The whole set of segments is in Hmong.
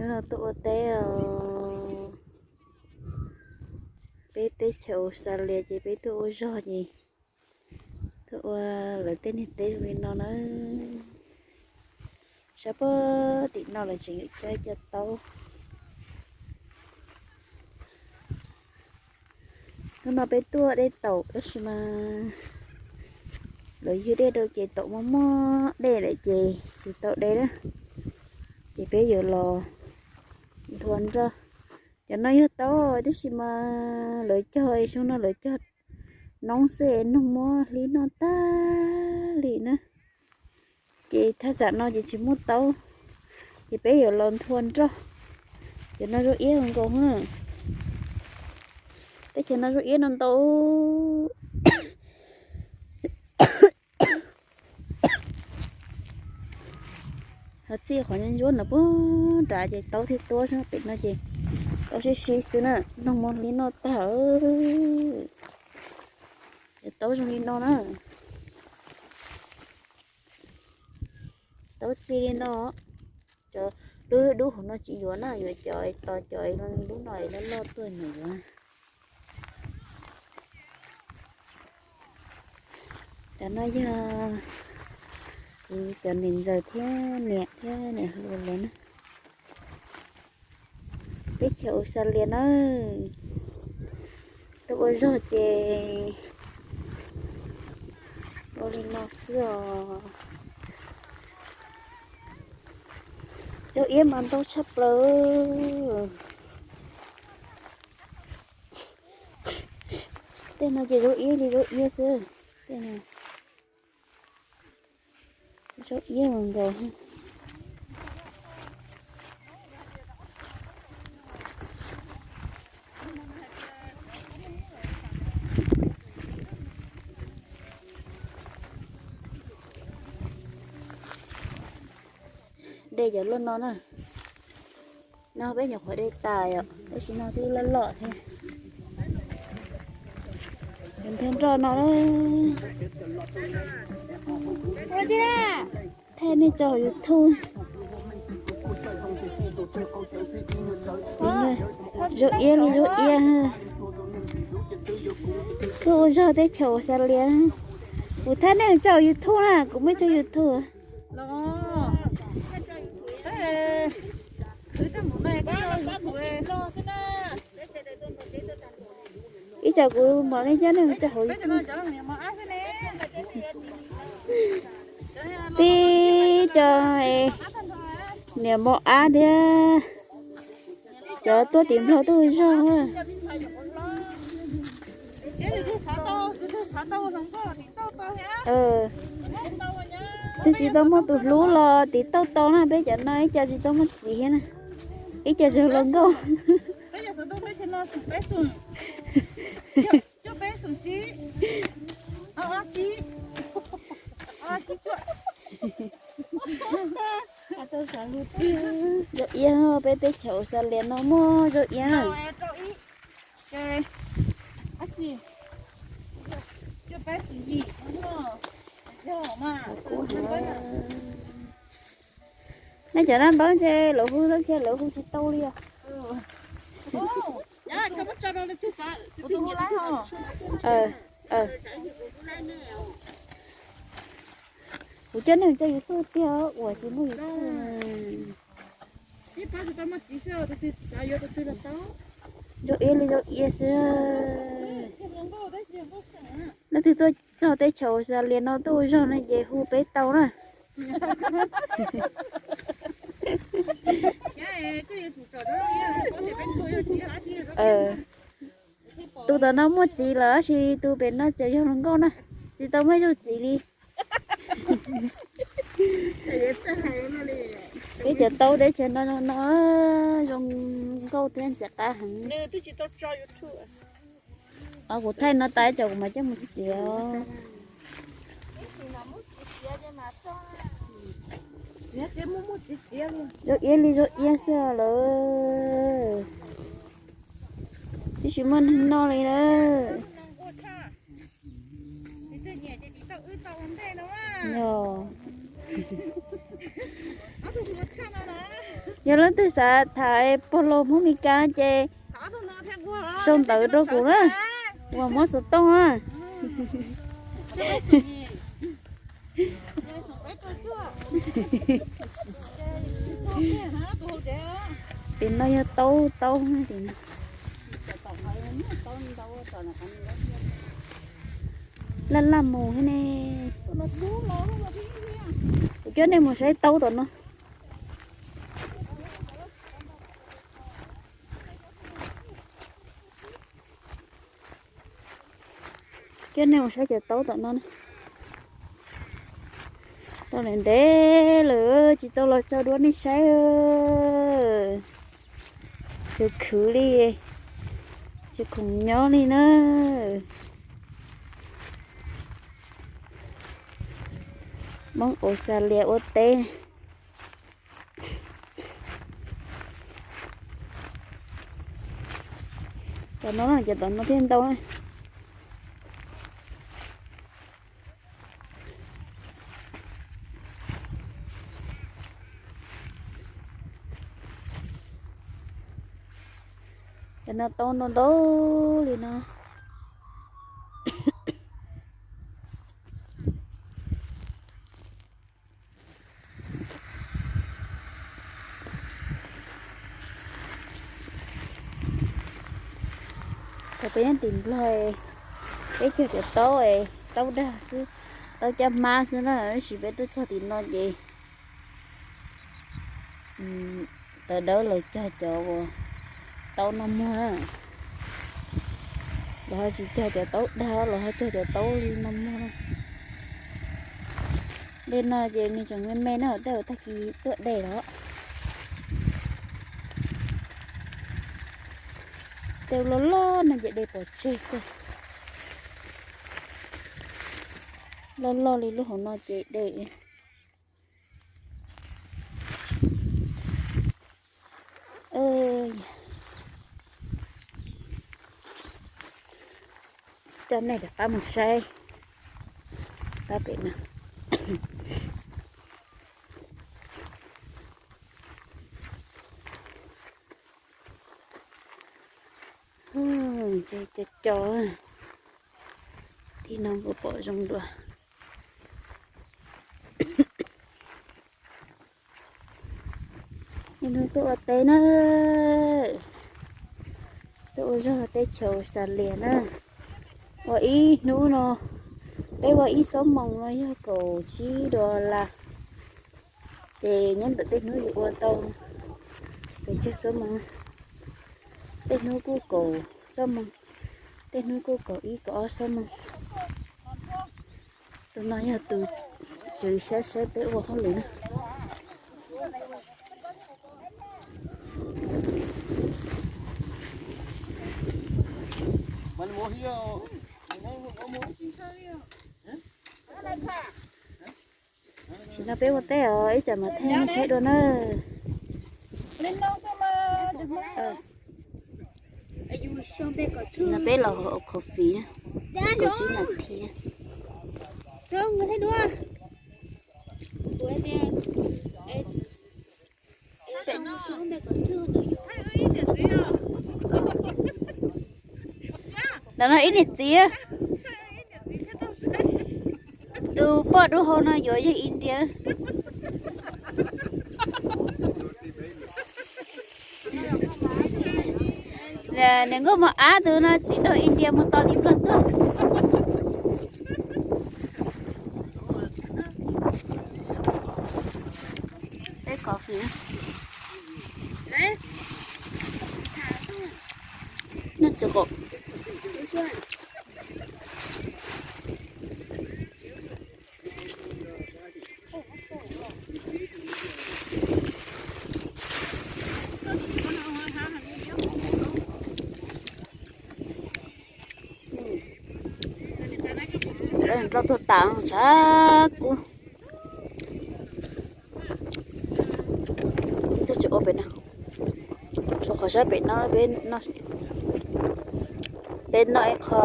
Hnub no tuaj ua teb os. Peb teb chaws Australia ces peb tuaj ua zog ces tuaj ua lawv tej niag teb zoo li no na. Sab pem tim no lawv tseem yuav cov taub. Hnub no peb tuaj de taum tab sis mas lawv ywg dej rau ces taum muaj muaj dej lawm ces tsis tau de na. Ces peb yuav los nthua nroj. Cov no yog taub tab sis mas lawv cog xyoo no lawv cog noob xwb, noog muab hlib noj tag li na. Ces thaj tsam no ces tsis muaj taub, ces peb yuav los nthua nroj. Cov no zoo iab nkaus na. Teb chaws no zoo iab no ntau. Ho txij qhov ntsuab no puag nrad ces taub thiaj tuab xwb, pem no ces taub sib sib xwb na, noog muab hlib noj tag. Cov taub zoo li no na. Taub txi li no. Cov dub dub hauv no tsis yuav na, yuav cov tos cov lub no loj loj tuaj ntawd yuav. Cov no yog kuv cov niam ntxawm thiab niam thiab niam hluas lawv na. Teb chaws Australia na, tuaj ua zog ces ua li no xwb os. Zaub iab mas ntau tshaj plaws. Tej no ces zaub iab li zaub iab xwb. Tej no zaub iab nkaus. De cov loj no na. No peb nyuam qhuav de tas yom, tab sis no twb loj loj thiab. Nthua nroj no, thaij nej tso hauv YouTube. Zaub iab li zaub iab. Tuaj ua zog teb chaws Australia. Kuv thaij nej tso hauv YouTube na, kuv muaj ib tsob YouTube. Ib tsam kuv mam li coj nej tso hauv YouTube. Tib co niam mos ab thiab cov tuaj tim Nplog tuaj ua zog. Twb tsis tau muaj tus hlub los tiv tauj tau na, peb cov no ib co tsis tau muaj txiv thiab na, ib co tseem hluas nkauj. Zaub iab, peb teb chaws Australia no muaj zaub iab na. Nej cov dab npawb ntshe lawv hu, ntshe lawv hu tsis tau li os. Kuv coj nej tso YouTube tiag, uas tsis muaj YouTube. Zaub iab li zaub iab xwb. Leej twg tuaj txog teb chaws Australia no tuaj ua zog no ces hu peb tau na. Tus tom no muaj txiv lawm tab sis tus pem no tseem yog hluas nkauj na, tsis tau muaj ib zaug txiv li. Peb cov taub teb chaws no no zoo nkauj thiab ntxim qab heev. Kuv thaij no tas ib tsam kuv mam coj mus txiav. Zaub iab li zaub iab xwb lawm. Twb tsis muaj neeg noj li na. Yog leej twg xav tham pog laus Hmoob Mes Kas ces sau ntawv rau kuv na, uas muab xov tooj na. Tim no yog taub taub tim no. Laj laj mus thiab ne. Kuv coj nej mus saib taub tom no. Coj nej mus saib cov taub tom no na. Tau ntev ntev lawm tsis tau los tso duab nej saib. Khwv khwv li, tsis khoom nyob li na. Hmoob Australia ua teb. Tom no ces tom no thiaj ntau na. Cov no tau ntau ntau li no. Thaum peb nyob tim Nplog, peb cog cov taub, taub dag xwb, taub caj hmab xwb na, tab sis peb tuaj txog tim no ces tawv dawb lawv cog cov uas taub noj muag na, los ho tsis cog cov taub dag, los ho cog cov taub li noj muag na. Dej no ces nws tseem me me na, tej uas tag kis tuaj de los. Tej loj loj no ces de pov tseg xwb. Loj loj li lub hauv no ces de. Coj nej rov qab mus saib pab pem no. Ntshe co co, tim no kuv pom zoo dua. Ib hnub tuaj ua teb na, tuaj ua zog teb chaws Australia na. Ua ib hnub no, peb ua ib xuab moos no yog kaum tsib dollar. Ces nyob ntawm tej hnub yus ua tau pes tsawg xuab moos, tej hnub kuj kaum xuab moos, tej hnub kuj kaum ib kaum ob xuab moos. Tus no yog tus tswv saib saib peb ua hauj lwm na. Tam sim no peb ua teb os, ib tsam mam thaij nej saib dua na. Tam sim no peb los haus coffee na, kaum tsib nas this na. Ntawm no ib niam txiv, tus poj dub hau no yuav yog India. Niam nkauj mos ab tus no txiv nraug India mus tos tim Nplog tuaj. Peb coffee. Noj txiv qaub. Nplog tuag tas tshav kub. Tuaj tsis ua pem no, tsuas qhov sab pem no peb, peb noj ib qho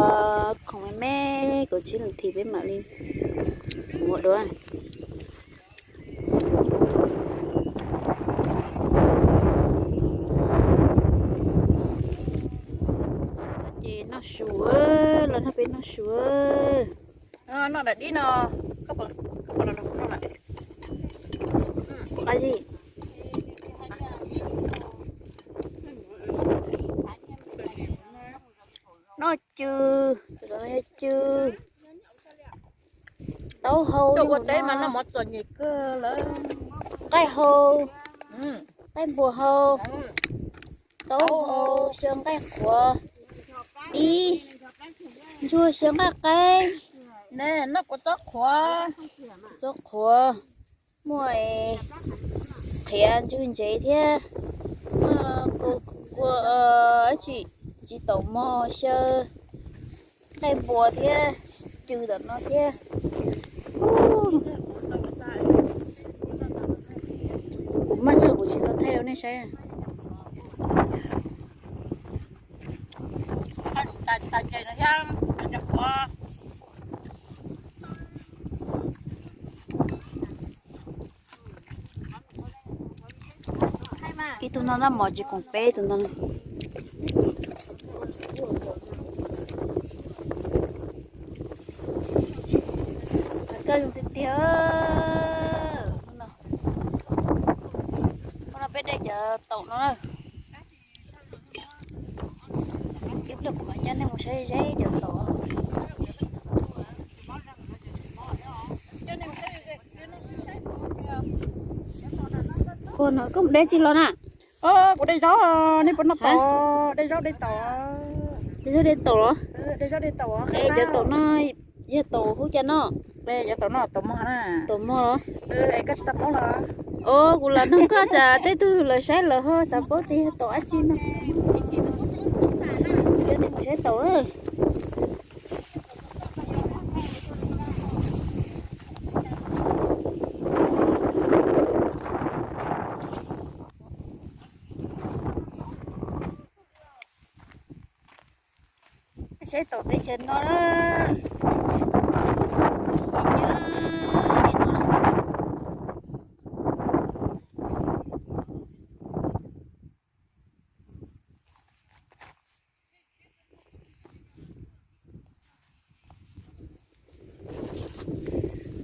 khoom me me, kaum tsib nas this peb mam li mus ua dua. Noj su. Noj daim dib no. Koj pom los nrog kuv noj lawm. Qab zib. Noj cw, tus no yog cw. Taub hau, ua teb mas noj mov txom nyem kawg lawm. Nqaij hau, nqaij npua hau, taub hau, xyaw nqaij qhuav, dib, ntsuag xyaw nqaij qaib. Noj kuv txob qhuav, txob qhuav, muaj qhiav ntswg ntsev thiab, muaj kua, tsis, tsis taum mog xyaw nqaij npua thiab, cw tom no thiab. Kuv maj xwb kuv tsis tau thaij rau nej saib. Ib tug no noj mov tsis koom peb tus no. Koj zoo tiag tiag. Hnub no peb de cov taum no na. Ib pliag kuv mam coj nej mus saib ze cov taum. Ua no koj mus de tsi los na? Kuv de zaub, nej puas noj taum? De zaub de taum. De zaub de taum los? De zaub de taum. Es cov taum no yog taum hub cas no? Cov taum no taum mog na. Taum mog los? Es koj tsis tau paub los? Os, kuv los nug koj tsam tej tug lawv saib lawv ho xav paub tias yog taum dab tsi no. Coj nej mus saib taum. Saib taum teb chaws no.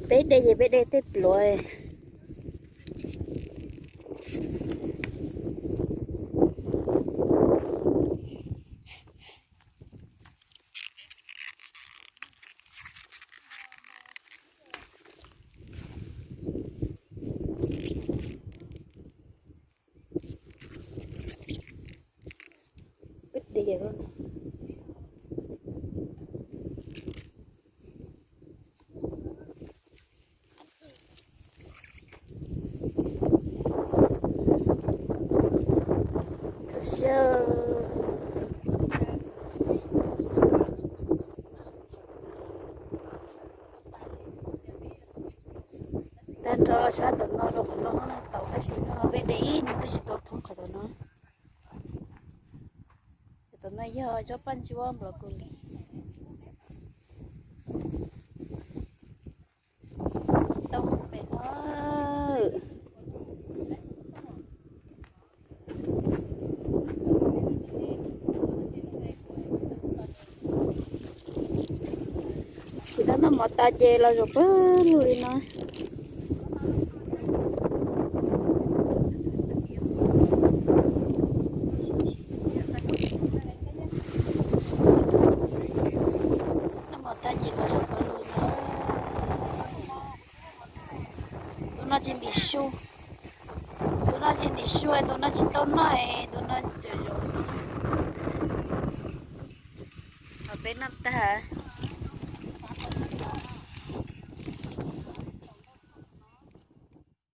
Peb de ces peb de tej pluav. Tag nrho sab tom no rau qhov no taum tab sis no peb de ib hnub twb tsis tau thoob qhov tom no. Tom no yog zaub paj ntsuab nplos kos lis. Tau pem no. Tsis tau noj mov tas ces los zaum pag lug li no. Noj mov tas ces los zaum pag lug no. Tus no tsis ntim su, tus no tsis ntim su, tus no tsis tau noj, tus no tseem zaum no. Ho peb noj tag.